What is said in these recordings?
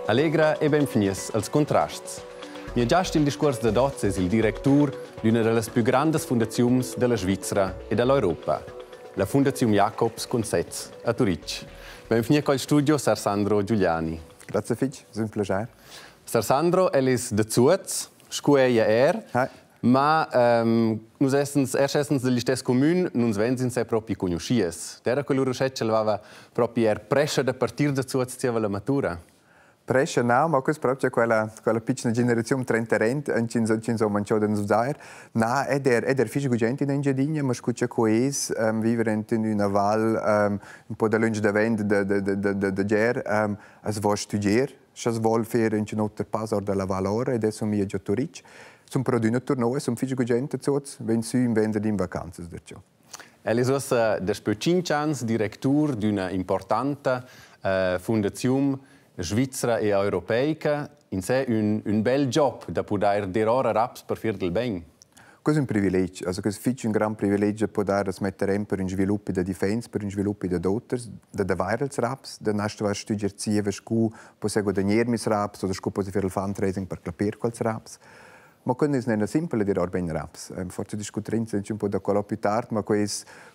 Allegra e benfinies als contrasts. Mia giast il discuors dad oz es il directur d'üna da las plü grandas fundaziuns da la Svizra e da l'Europa, la Fundaziun Jacobs cun sez a Turitg. Benvgni qua al studio, sar Sandro Giuliani. Grazie fitg, es ün plaschair. Sar Sandro, el es da Zuoz, scu eir er. Hi. Ma nus essens er essens del istess cumün, nu'ns vens in se propi cugnuoschias. D'eira quell'ura uschè ch'el vava propi er prescha da partir da Zuoz zieva la matura? Prescha na, ma quest proprio quella quella pitschna generaziun trenterent inch'ins inch'ins ho manchò da nus vair. Na, ed er ed er fich gugent in Engiadina, ma scu cha que es viver ent in üna val ün po dalöntsch davent da da da da da ger, as vo stüdger, scha's vol fer inchün oter pass our da la val ora ed es sun mia giò Turich. Sun però adüna turno e sun fich gugent a Zuoz, vegn sü in venderdi in vacanzas darcheu. El es uossa daspö tschinch ans directur d'üna importanta fundaziun svizra e europeica. Insè ün ün bel job da pudair dir ora raps per fir del bain. Questo è un privilegio, also questo è fich ün gran privilegio podair as metter in per ün sviluppo da difens, per ün sviluppo da d'auters, da d'avair ils raps, da na stuvair stüdger zieva scu possa guadagner meis raps oder scu possa fer il fundraising per clapir quels raps. Ma quel non es neir simpel ad ir or ben raps. Forse discuterins ün po da quella più tard, ma quel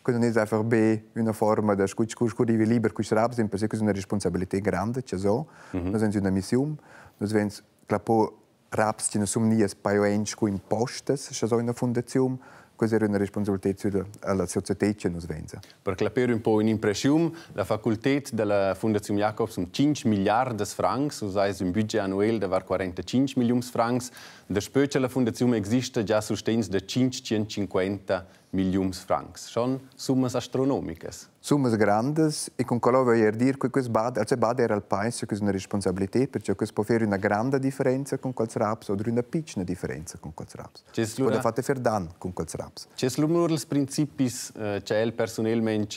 non es einfach be üna forma da scu scu scu rivi liber quists raps, in per se es üna responsabilità grande, cha so. Nus ans üna missiun, nus vens clappo raps chi nu sun gnias pajaints scu impostas, scha so üna fundaziun, questa era üna responsabilità sülla alla società che nus venza. Per clapir ün po ün'impreschiun, la faculted da la Fundaziun Jacobs sun 5 milliardas francs, uss ais ün budget annuel da var 45 milliuns francs. Daspö cha la fundaziun exista già sustegns da 550 milliuns francs. Schon summas astronomicas. Summas grandes e con quella voglio er dir che quest bad, also bad era al paese che è una responsabilità perché questo può fare una grande differenza con quels raps oder una piccina differenza con quels raps. Oder fate fer dan con quels raps. Che es lura ils principis che el personelmente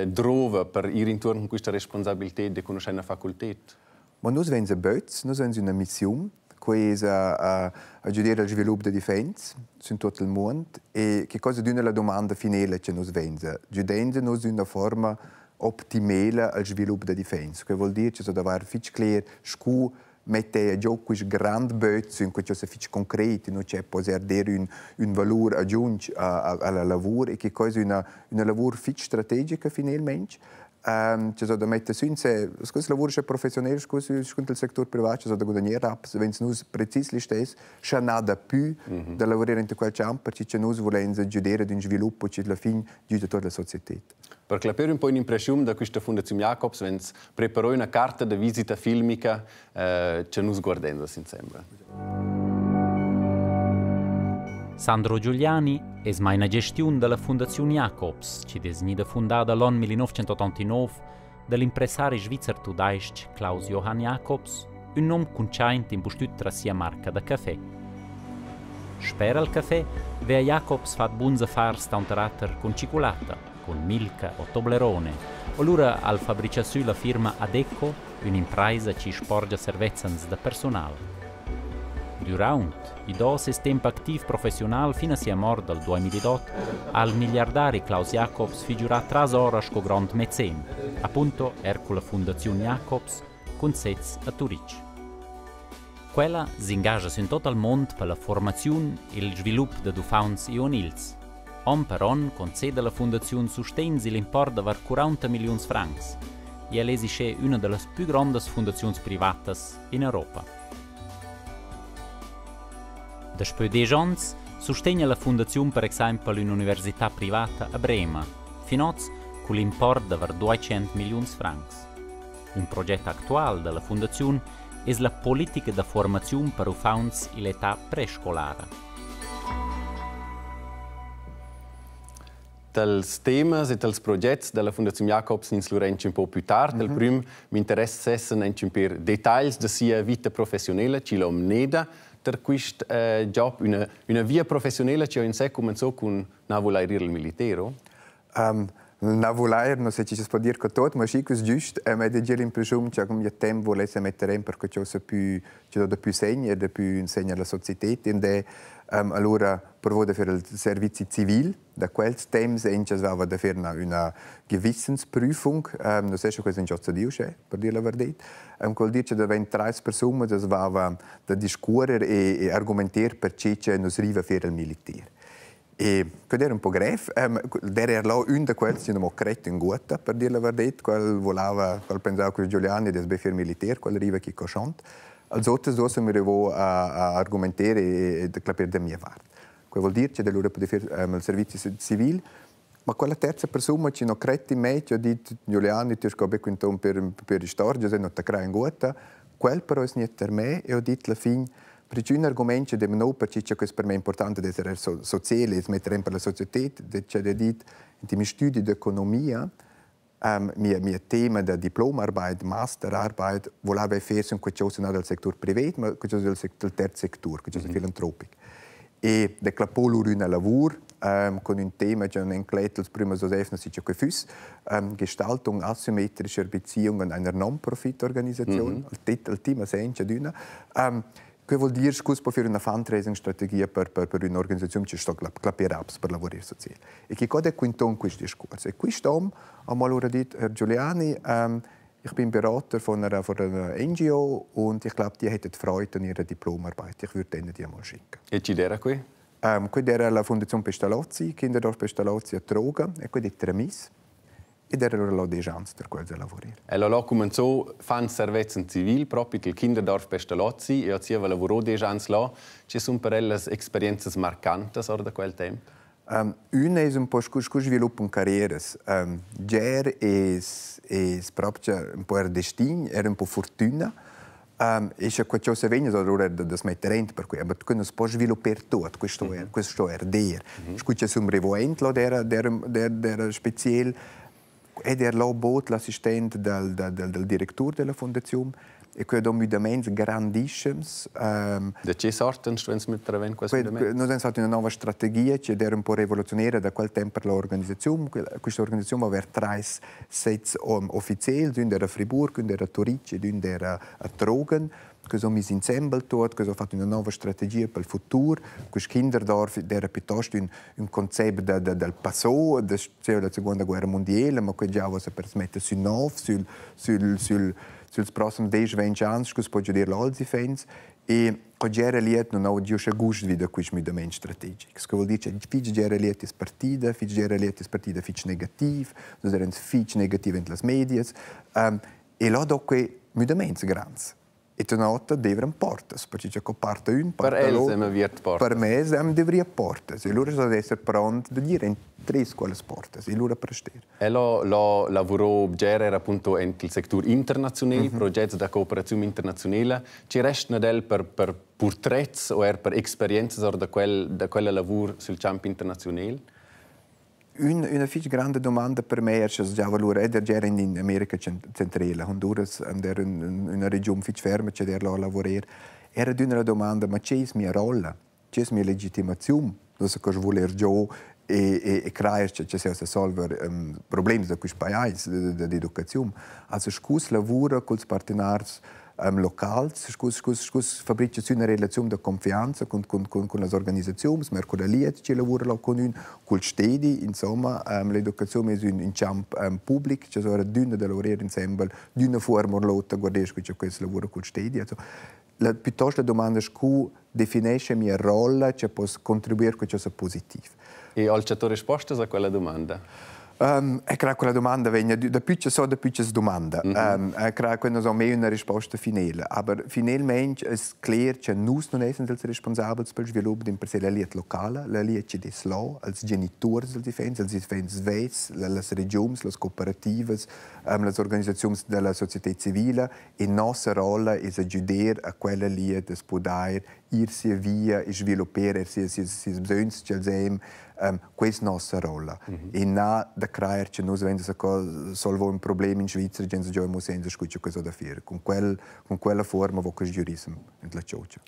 drova per ir intuorn con quista responsabilità de conoscer una facultad? Ma nus vegns a böts, nus vegns üna missiun, quei es a, a, a giuder al svilup da differents sün tuot il muond e che cosa d'üna la domanda finela che nus venza. Giudenza nus üna forma optimela al svilup da differents. Quei vuol dir che so d'avair fich cler scu metter a giò quist grand böt sün que chi fich concret, nu c'è poser der ün, ün valur agiunch a, a, alla lavur e che cosa üna, üna lavur fich strategica finalmente. Che so da metter sün se scu lavur sche professionel scu scu il sectur privat che so da gudagner raps vegns nus precis listess scha na da pü da lavurer in quel champ perche che nus vulains giuder ad ün sviluppo chi alla fin giüda tuot la societed. Per clapir ün po ün'impreschiun da quista Fundaziun Jacobs vegns preparo üna carta da visita filmica che nus guardendas insembel. Sandro Giuliani es maina gestiun da la Fundaziun Jacobs, chi'd es gnida fundada l'on 1989 da l'impressari svizzer tudais-ch Klaus Johann Jacobs, ün nom cuntschaint impustüt tras sia marca da cafè. Sper al cafè vea Jacobs fat buns affars taunter ater cun tschiculatta, cun Milka o Toblerone, o lura ha'l fabrichà sü la firma Adecco ün'impraisa chi sporgia servezzans da persunal. Düraunt i do seis temp activ professiunal fin a sia mort dal 2008 ha il milliardari Klaus Jacobs figürà tras ora sco grond mecen, appunto er culla Fundaziun Jacobs cun sez a Turitg. Quella s'ingascha sün tot al mond per la formaziun e il svilup dad uffants giuvenils. On per on conceda la fundaziun sustegns i'l import da var 40 milliuns francs. El es uschè üna da las pü grondas fundaziuns privatas in Europa. Daspö desch ons sustegna la fundaziun per exaimpel ün'università privata a Brema, fin hoz cul import da var 200 milliuns francs. Ün proget actual da la fundaziun es la politica da fuormaziun per uffants ill'età prescolara. Dals temas e dals progets da la Fundaziun Jacobs ins lura ün po plü tard. Mm -hmm. Il prüm m'interessessen ün per detagls da sia vita professionela chi l'ho mneda ter quist job, üna, üna via professionela chi ho in sé cumenzò cun na vulair ir al militero. Um, Na volair, non so se si può dire che tot, ma sì che è giusto, ma è già l'impressione che come tempo volesse mettere in perché c'è più c'è da più segno e da più insegna alla società e allora provo da fare il servizio civil da quels temps en aveva da fare una Gewissensprüfung, non so se questo è già Dio per dire la verità, quel dire che da 23 persone das aveva da discorrere e argomentare perché che non si arriva a fare il militare. E quello era un po' grave. Der era là un da quels che non ho cretto in guetta, per dire la verità, quel volava, quel pensava che Giuliani deve fare militare, quel arriva qui cosciente. Als altri due sono arrivato a argomentare e a capire da mia parte. Quello vuol dire che allora poteva fare il servizio civile, ma quella terza persona che non crede in me, che ha detto Giuliani, tu stai qui per storia, non ti crei in guetta, quel però è niente per me e ho detto alla fine, perché un argomento che no, perché è per me importante essere sociale e mettere per la società, c'è da dire, in miei studi di economia, mio tema da Diplomarbeit, Masterarbeit, voleva fare su qualcosa non del settore privato, ma qualcosa del terzo settore, qualcosa filantropico. E da clapò loro un lavoro con un tema che non enclet als prima Josef non si che füss, Gestaltung asymmetrischer Beziehungen einer Non-Profit-Organisation, il titel, il tema senza d'una. Che vuol dire scusa per una fundraising-strategia per un'organizzazione che sta claperaps per lavorare sociale. E che cosa è quinton questo discorso? E questo uomo ha allora detto, Herr Giuliani, ich bin Berater von einer NGO und ich glaube, die hätten Freude an ihrer Diplomarbeit. Ich würde ihnen die mal schicken. E chi era qui? Qui era la Fondazione Pestalozzi, Kinderdorf Pestalozzi a Trogen, e qui è Tremis. Ed era allora la chance per quello di lavorare. E allora cominciò fan servizio civil proprio il Kinderdorf Pestalozzi e aveva lavorato 10 anni là. Ci sono per elle esperienze marcanti da quel tempo? Una è un po' scu sviluppo in carrieras. Ger es proprio un po' er destin, era un po' fortuna. E se qualcosa viene allora da smettere in per cui, ma tu non può sviluppare tutto, questo è der. Scusa, sono revoent là der der der der speziell ed er là bot l'assistent del direttore della fondazione e que do müdaments grandissims. De che sorten stuen mit preven questo müdaments? Noi abbiamo fatto una nuova strategia che era un po' rivoluzionaria da quel tempo per l'organizzazione. Questa organizzazione aveva tre sets ufficiali, un era a Friburg, un era a Turic e un era a Trogen. Che sono messi insieme tutto, che hanno fatto una nuova strategia per il futuro. Questo Kinderdorf era piuttosto un concetto del passato, della seconda guerra mondiale, ma che già per mettere sul nuovo, sul prossimi 10-20 anni, che si può dire als fans. E oggi era liet non ho giusto gusto di questo müdament strategico. Che vuol dire che fitch era liet is partida, fitch era liet is partida fitch negativ, non erano fitch negativ in las medias. E là do que müdaments grands. E tornata devran portas, perché c'è parte un, parte per els hem aviert portas. Per me hem devria portas. E loro sono essere pronti da dire in tre scuole portas e loro prestare. E lo lavoro era appunto in il settore internazionale, progetti da cooperazione internazionale. Ci resta del per portrets o er per esperienze da quel lavoro sul campo internazionale? Una fitch grande domanda per me era se già valore ed era in America centrale, Honduras era una regione fitch ferma, c'è là a lavorare. Era una domanda, ma c'è mia rolla? C'è mia legittimazione? Non so cosa voler già e creare che c'è se solver problemi da questo paese di educazione. Also scus lavora con i partenari locals, scus fabrica una relazione di confianza con le organizzazioni, ma con la LIET ci lavora con un, col stedi, insomma, l'educazione è un campo pubblico, c'è ora d'una da lavorare insieme, d'una forma o l'altra, guardare che c'è questo lavoro col stedi. Also, piuttosto la domanda è come definisce mia rolla, che posso contribuire a qualcosa positivo. E ho la risposta a quella domanda? E credo che la domanda venga da più so da più domanda. E credo che non so mai una risposta finale. Aber finalmente è klar che nus non essem els responsabili per il sviluppo di per sé la liet locale, la liet des là, als genitors dels iffaints, als iffaints vets, le regions, le cooperative, le organizzazioni della società civile e nostra rolla è aiutare a quella liet de poter ir sia via e sviluppare sia sia sia bisogns che els Questa è nostra rolla. E na da crair che nus vegn a solvo un problem in Svizzera, gente già mo senza scuccia cosa da fare. Con quella forma vo quest giurism in la cioccia.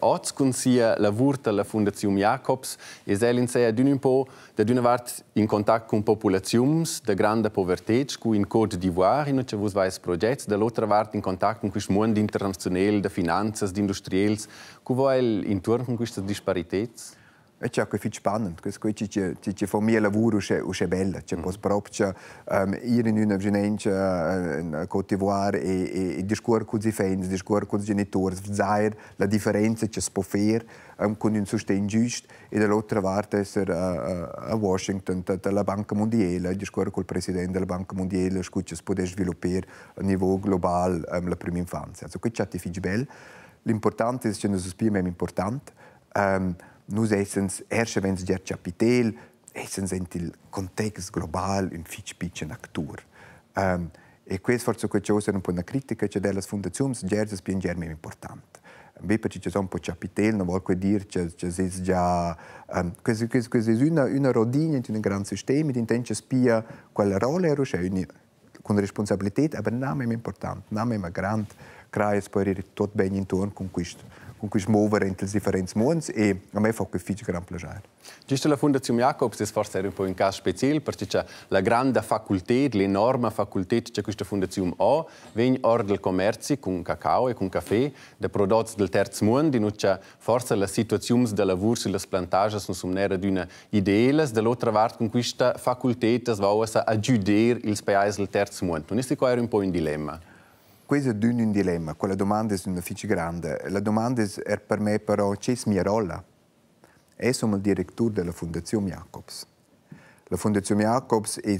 Oz cun sia lavur dalla Fundaziun Jacobs es el insè adüna ün po dad üna vart in contact cun populaziuns da granda poverted scu in Côte d'Ivoire, inua cha vus vais progets, da l'otra vart in contact cun quist muond internaziunel da finanzas, d'industriels. Cu vo el intuorn cun quistas dispariteds? E cha que fich spannend, quist que chi fa mia lavur uschè bella, che poss propcha ir in üna vschinencha in Côte d'Ivoire e discuorrer culs iffaints, discuorrer culs genituors, vezair la differenza cha's po fer cun ün sustegn güst e da l'otra vart esser a Washington da la Banca mundiela, discuorrer cul president della Banca mundiela scu cha's pudess svilupper a niveau global la prüma infanzia. Also que chatti fich bel. L'important es cha nus es più mem important. Nus essens, er sche vens già chapitel, essens ent il context global ün fich pitschen actur. E quest forse quel che è un po' una critica che dellas fundaziuns gers es bien germem important. Be perché ci sono un po' chapitel, non vuol dir che che es già questo è una rodina in un gran sistema, ed intent spia quella rolla era uschè una con responsabilità, aber na mem important, na mem grand, crai es poi ir tot ben intuorn con quist mover entre ils differents monds e a me fa que fich grand plaschair. Giusto la Fundaziun Jacobs es forse un po' un cas special perché c'è la grande facultà, l'enorme facultà che questa fondazione ha, vegn or del commerzi con cacao e con caffè, de prodotti del terz mondo, in c'è forse le situazioni de lavoro sulle plantages non sono nera d'una ideales, dall'altra parte con questa facultà es va a giuder ils paesi del terz mondo. Non è qua un po' un dilemma? Questo è un dilemma, quella domanda è una fich grande. La domanda è per me però, c'è mia rolla? E sono il direttore della Fondazione Jacobs. La Fondazione Jacobs è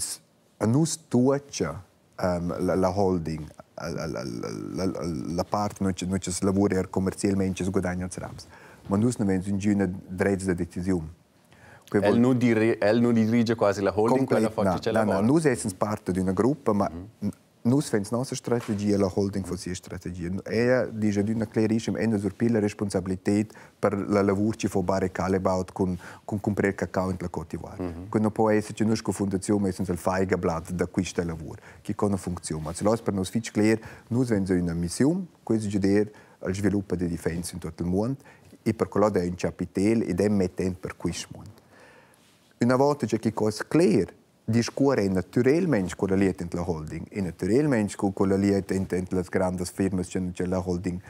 a nus tuocha la holding, la parte non c'è lavora commercialmente, si guadagna els raps. Ma nus non abbiamo ingüna drets de decisiun. El non dirige quasi la holding, quella fa no, no, no, nus essens parte d'una gruppa, ma nus fens nostra strategia, la holding fa sia strategia. Ella dice adüna clerissim, ella surpiglia la responsabilità per la lavur che fa Barry Callebaut con comprar cacao in la Côte d'Ivoire. Que non può essere che nus co fondazione essens il Feigenblatt da questa lavur, che con funziona. Also là per nus fich cler, nus vens una missiun, questo è dir al sviluppo di difesa in tutto il mondo e per quello è un capitel ed è mettend per questo mondo. Una volta che che cosa cler, discuorre naturalmente con la liet in la holding e naturalmente con la liet in le grandi firme che la holding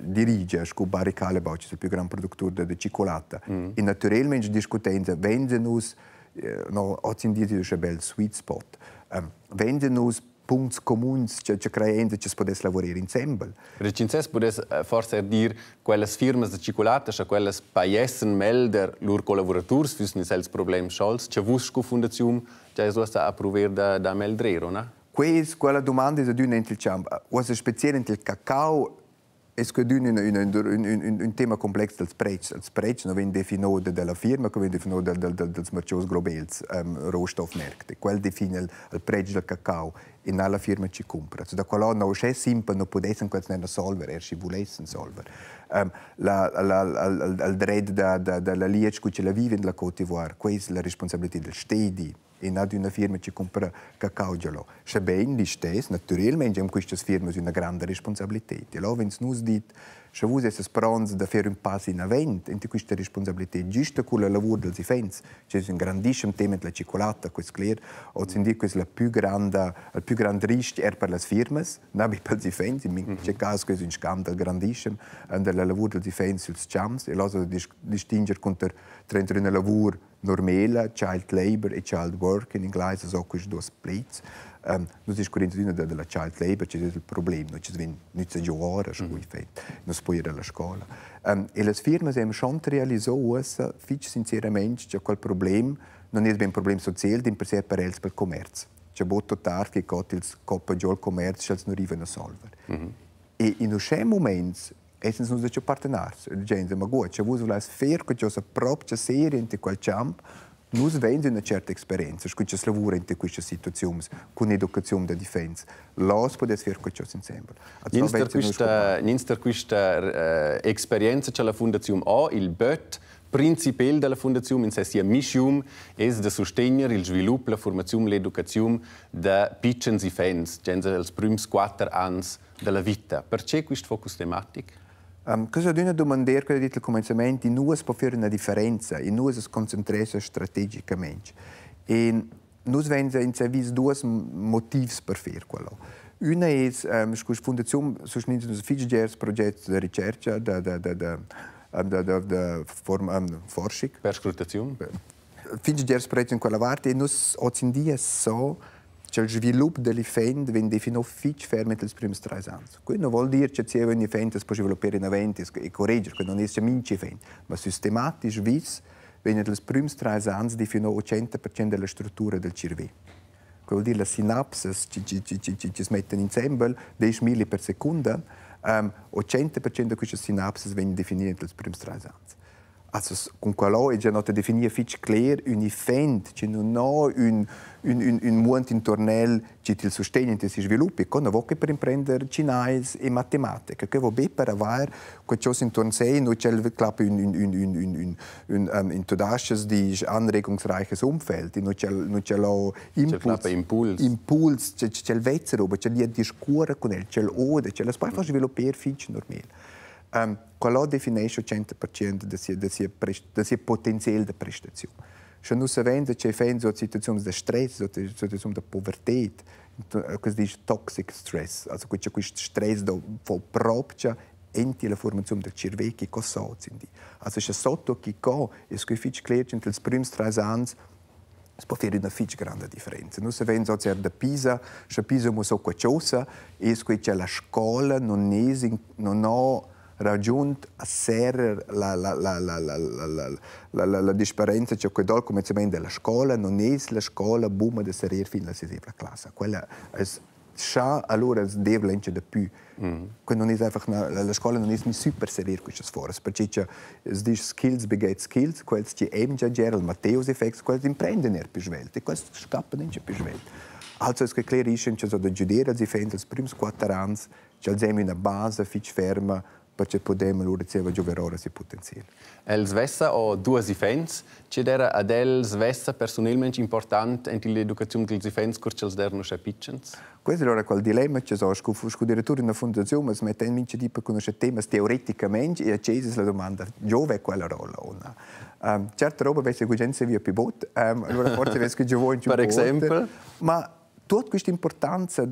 dirige, sco Barry Callebaut, che è il più grande produttore di cioccolata. E naturalmente discutendo, venden nus, no, oggi in die è un bel sweet spot, venden nus punts comuns che creien che si potesse lavorare insieme. Perché potesse forse dir quelles firmas de cioccolata, sche quelles paiessen melder lur collaboraturs, füssen ils problems scholz, che vus sco fundaziun già es uossa a pruver da meldrer, no? Quella domanda è adüna in il champ. Uossa special in il cacao es que adüna un tema complex dels prezs. Els prezs non vegn defino dalla firma, che vegn defino dels mercados globals, Rohstoffmärkte. Quel define il prezzo del cacao e non la firma ci compra. So da quella non è simpel, non potessen quels non solver, er si volessen solver. La, il dret da la liec che la vive in la Côte d'Ivoire, questa è la responsabilità del Stedi e non di una firma che compra cacao già là. Sebbene li stess, naturalmente, haben queste firme una grande responsabilità. E là, wenn es nus dit, se vus esses pronts da fare un passo in avanti in questa responsabilità, giusto con la lavoro dels ifens, c'è un grandissimo tema della cioccolata, questo clear, o mm. dir, questo è la più grande, il più grande rischio er per le firme, non per gli ifens, in -hmm. caso questo è un scandalo grandissimo della lavoro dels ifens suls champs, e là so distinguere conter tra una lavoro normale, child labor e child work in inglese, so questi due splits. Nus discurrins adüna della child labor, c'è il problem, non ci vegn nüzza giocare, mm -hmm. non si può ir alla scuola. E le firme haben schon realizzato uossa, fich sinceramente, che quel problem non è ben un problem social, din per sé per els pel commercio. C'è botto tard che cot ils coppa giò il commercio, els non arrivano a solver. E in un moments essens nus da partenars. Gente, ma gut, se vus volais fer che sa propria serie in quel champ, nus vegn una certa esperienza, scu che lavora in queste situazioni con educazione da difesa. Las podes fer qualcosa insieme. Ninster questa esperienza che la Fondazione ha, il böt principal della fondazione, in sé sia missiun es da sustegner il svilup, la formaziun, l'educaziun da pitschens iffaunts, gens els prüms 4 ans della vita. Perché quist focus tematic? Cosa d'una domander che dit al començament, in nus può fare una differenza, in nus es concentresa strategicamente. E nus venza in servis duos motivs per fer quello. Una es scu fundaziun sustenind nus fich gers progetts de ricerca da forma Forschung. Perscrutaziun. Fich gers progetts in quella vart e nus oz in dia so che il svilup dell'iffaint vegn definito fich ferm els prüms 3 ans. Quei non vuol dir che zieva un iffaint es può sviluppare in avanti e correger, che non es mincha iffaint, ma sistematisch vis vegn els prüms 3 ans definito 80% della struttura del cervello. Quei vuol dir la sinapses ci si mettono insieme 10 milli per seconda, 80% di queste sinapses vengono definite els prüms 3 ans. Also con quello è già not definire fich cler un iffaint che non ha un mondo intornel che ti sostegna e si sviluppi, con non che per imprendere cinais e matematica, che va be per aver qualcosa intorno sé, non c'è il clap un tudasches di anregungsreiches Umfeld, non c'è lo impuls, impuls c'è il vezzer, c'è il discorrere con el, c'è l'ode, c'è la poi fa sviluppare fich normal. Quello definisce 100% del sia potenziale di prestazione. Se noi sappiamo che fanno situazioni di stress, situazioni di povertà, che si dice toxic stress, also questo stress da proprio enti la formazione del cervello che cosa sind. Also se sotto che co è che fich cler che els prüms 3 ans es può fare una fich grande differenza. Noi sappiamo che da Pisa, se Pisa mo so qualcosa, è che la scuola non ha raggiunto a serrer la disparenza che quel dal cominciamento della scuola non è la scuola buma de serrer fin alla sesevla classe. Quella è scha allora es deve lenche de più. Quella non è einfach la scuola non è mi super serrer queste sforas, perché c'è es dice skills beget skills, quels che eben già gera il Matthäus effect, quels imprendono er più svelt, e quels scappano più svelt. Also es che klar che so da giudere als iffaints als prüms 4 ans, che als una base fich ferma perché podem allora ricevere giovere si potenziale. El svessa o duas iffaints, c'è era ad el svessa personalmente importante in l'educazione dels iffaints cur ch'els derno sche pitschens? Questo è allora quel dilemma che so, scu direttore in una fondazione, si mette in mince di per conoscere temi teoreticamente e accesa la domanda, giove quella rolla o no? Certa roba vesse che gente via più bot, allora forse vesse che giove in più. Per esempio? Ma tutta questa importanza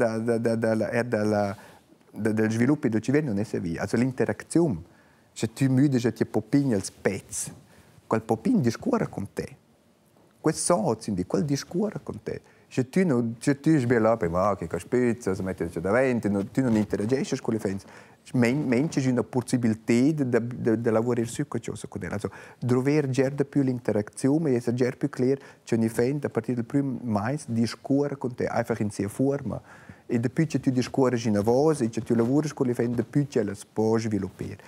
del sviluppo del cervello non è via. Also l'interazione, se tu müdes a ti popin als pezzi, quel popin discorre con te. Questo so, quindi, quel discorre con te. Se tu non se tu sbella per ma che caspizza, se metti davanti, tu non interagisci con le fans. Mentre c'è una possibilità di lavorare su qualcosa con te. Also, dover gerde più l'interazione e essere più chiaro, c'è un fan a partire dal primo mais discorre con te, einfach in sia forma. E dopo che tu discorri in voce e che tu lavori con le fan, dopo che le puoi sviluppare.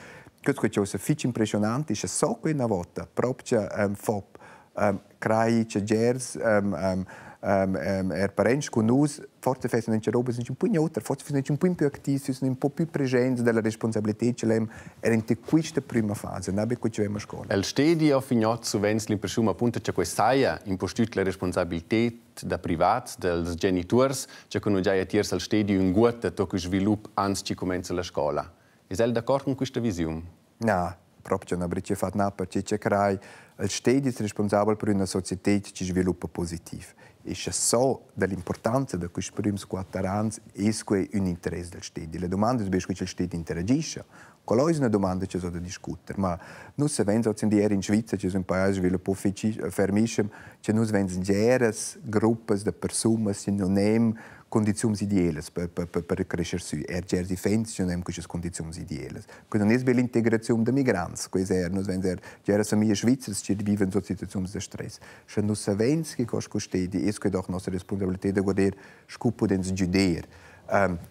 Questo è fich impressionante, è so che una volta, proprio FOP, crei che gers er parents con nus, forse fanno in roba sono un po' oltre, forse sono un po' più attivi, sono un po' più presenti della responsabilità che l'em era in questa prima fase, non abbiamo che a scuola. El stedi ho fignot sovens l'impressiun appunto che questa saia impostüt la responsabilità da privats, dels genitors, che con già tiers al stedi un guotta to che svilup ans ci comenza la scuola. Is el d'accord con questa visione? No, proprio non avrei fatto no, perché c'è crai il stedi è responsabile per una società che si sviluppa positiv. E se so dell'importanza di questi primi 4 anni è un interesse del stedi. La domanda è se il stedi interagisce. Quella è una domanda che c'è da discutere. Ma noi sappiamo che in Svizzera, che è un paese sviluppato fermissimo, che noi vediamo geres gruppe di persone che non hanno condizioni ideali per crescere su. Er gers iffaints che non hanno queste condizioni ideali. Quindi non è l'integrazione dei migranti. Questo è, noi vediamo geres famiglie svizzere che vivono in situazioni di stress. Se noi sappiamo che cosa costa, è che doch nostra responsabilità di guardare scopo di giudere.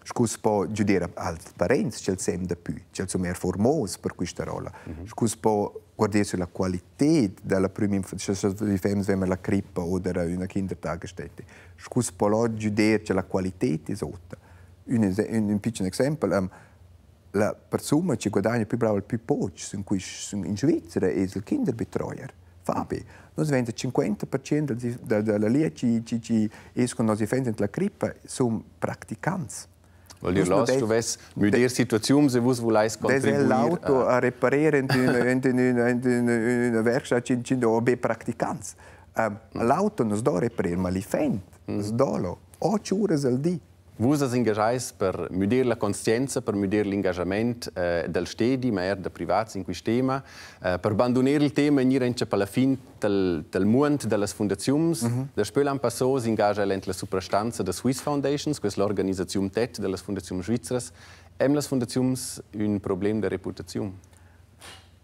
Scus po giudere als parents che sem da più, che sono mehr formos per questa rolla. Scus po guardare sulla qualità della prima infanzia, se vi fem la crippa o una Kindertagesstätte. Scus po giudere che la qualità è sotto. Un piccolo esempio, La persuna che guadagna più bravo il più poco in Svizzera è il Kinderbetreuer. Fabi, nus vegn il 50% della lia ci ci ci es con nos iffaunts la crippa sun practicants. Vuol dir, là stuvess müder situaziun se vus vulais contribuir. L'auto a reparer in üna Werkstatt ci do be practicants. L'auto nos do reparer, ma l'iffant nos do 8 uras al di. Vus as engaschais per müder la conscienza, per müder l'engaschament del stedi, ma er da privats in quist tema, per banduner il tema e gnir auncha per la fin del muond da las fundaziuns. Daspö l'an passò s'ingascha el ent la suprastanza da Swiss Foundations, questa l'organisaziun tet da las fundaziuns svizras. Hem las fundaziuns ün problem da reputaziun?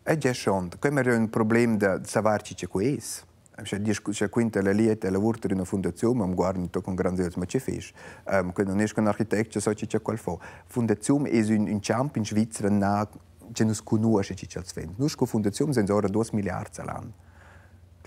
È già schon. Quai è un problem da savar chi che quai es. Sche sche quinta la lieta e lavur in una fondazione, am guarda con grandi occhi, ma che fais? Que non es un architect, so chi che quel fa. Fondazione es un champ in Svizzera na che nus conosce chi che els fan. Nus co fondazione sind ora 2 miliards all'anno.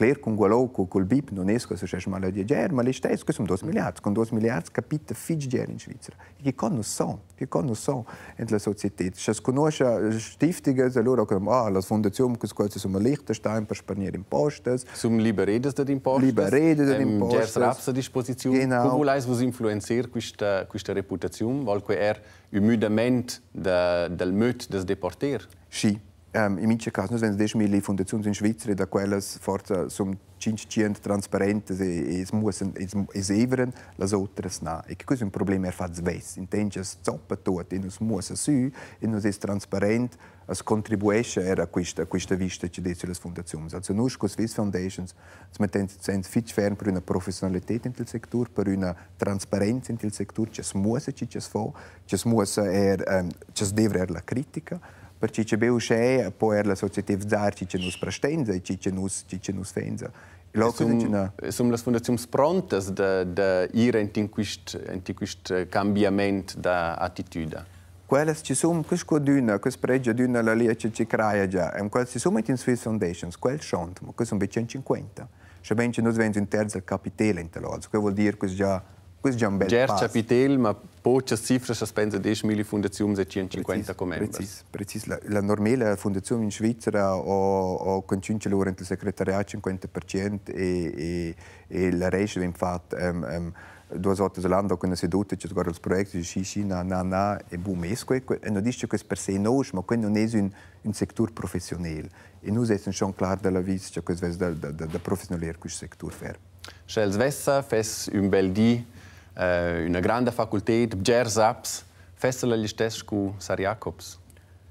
Cler con quello col BIP non es cosa c'è mal a dir, ma listess, que sono 2 miliards. Con 2 miliards capita fitg gier in Svizzera. E che con nus son, che con nus son in la società. Se es conosce Stiftungen, allora come ah, la fondazione che quelle sono Liechtenstein per spargner impostas. Sum liberedas dad impostas. Liberedas dad impostas. Gers raps a disposiziun. Genau. Co vulais vus influenzer quista reputaziun? Vol que er ün müdament del möd des deporter? Sì. In mincha cas, nus vegns 10.000 fundaziuns in Svizzera, da quellas forza sun 500 transparentes e es muossen es everen, las otras na. E que es ün problem er fat svess. Intengia zoppa tuot e nus muossa sü e nus es transparent, as contribuesce er a quista vista chi dess las fundaziuns. Also nus co Swiss Foundations ens mettend sens fich ferm per üna professionalität in il sectur, per üna transparenza in il sectur, chi as muossa chi chi's fo, chi as muossa er, chi as devra er la critica, perché che be uschè po er la società vzar chi che nus prestenza e chi che nus fenza. Sum las fundaziuns prontas da ir ent in quist cambiament da attitüda? Quellas ci sun, quest d'üna, quest pregia d'üna la lia che ci craja già. E quels ci sun in Swiss Foundations, quels schont, ma quels sun be 150. Sche ben che nus vegns un terz del capitel in tal. Also, quel vuol dir questo è già un bel Ger pass. Capitel, ma pocas cifras, as pensa 10.000 fundaziuns e 150 commembers. Precis, precis. La normale fondazione in Svizzera o con 5 loro il segretariat 50% e la resta viene fatta due volte all'anno con una seduta che guarda i progetti, sì, sì, na, na, na, e boom, es e non dice che per sé nos, ma quello non è un sector professionale. E noi siamo schon klar della vista che questo è da professionale questo sector fer. Sch'els vessa fess ün bel di üna granda faculted, bgers raps, fessa la listess cu Sar Jacobs?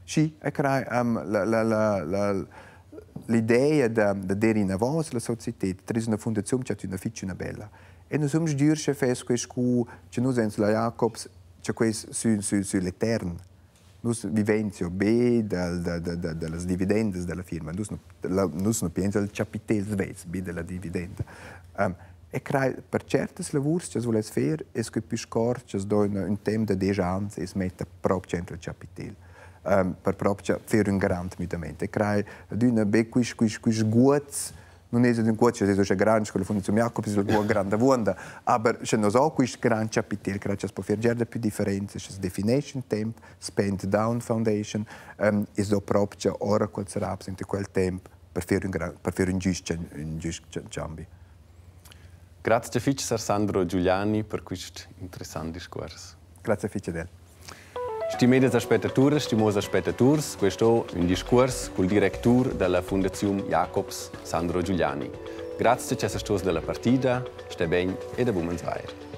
Sì, è crai, la l'idea da der in avance la società, tras una fondazione c'è una fitch una bella. E noi siamo giur che fes quest cu che nus ens la Jacobs, che quest su l'etern. Nus vivenzio be dal, da, da, da, da las dividendas della firma. Nus no pensa al capitel svess, be della dividenda. E crai per certes lavurs che vules fer, es que più scort, che do un temp de 10 ans e metta proprio centro il capitel. Per proprio fer un grand müdament. E crai adüna be quist guots non è un guot, è schon grand, con la Fondazione Jacobs è il grande Wunder, aber se non so quist grand capitel, crai che es può fer già più differenze, se es definisce un temp, Spend Down Foundation, es do proprio ora quels raps in quel temp per fer un giust cambi. Grazie fitch, Sar Sandro Giuliani, per quist interessant discurs. Grazie fitch del. Stimedas aspettaturas, stimos aspettaturs, questo è un discurs col directur della Fondazione Jacobs, Sandro Giuliani. Grazie che stos della partida, stai ben e da buon vair.